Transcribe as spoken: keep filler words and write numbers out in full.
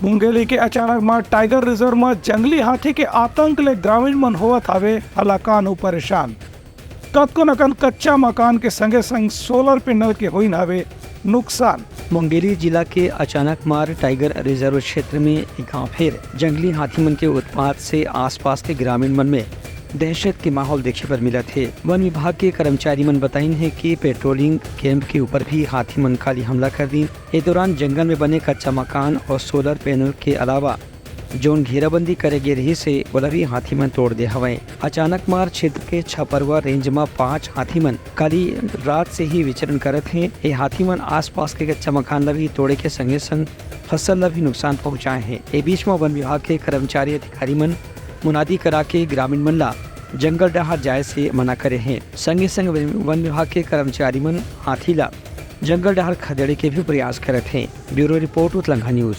मुंगेली के अचानक मार टाइगर रिजर्व म जंगली हाथी के आतंक ले ग्रामीण मन होवत हावे हलाकान अउ परेशान। कतको नकन कच्चा मकान के संगे संग सोलर पैनल के होइन हावे नुकसान। मुंगेली जिला के अचानक मार टाइगर रिजर्व क्षेत्र में एक बार फिर जंगली हाथी मन के उत्पात से आसपास के ग्रामीण मन में दहशत के माहौल देखे बर मिलत हे। वन विभाग के कर्मचारी मन बताइन हे कि पेट्रोलिंग कैंप के ऊपर भी हाथी मन काली हमला कर दीन। ए दौरान जंगल में बने कच्चा मकान और सोलर पैनल के अलावा जोन घेराबंदी करे गे रहिस हे, ओला भी हाथी मन तोड़ दे हवय। अचानक मार क्षेत्र के छपरवा रेंज म पांच हाथी मन काली रात से ही विचरण करत हे। ए हाथी मन आसपास के कच्चा मकान ला भी तोड़े के संगे संग फसल ला भी नुकसान पहुंचाए हे। ए बीच म वन विभाग के कर्मचारी अधिकारी मन मुनादी करा के ग्रामीण मन ला जंगल डहार जाए से मना करे हे। संगे संग वन विभाग के कर्मचारी मन हाथी ला जंगल डहार खदेड़े के भी प्रयास करत हे। ब्यूरो रिपोर्ट, उतलंघा न्यूज।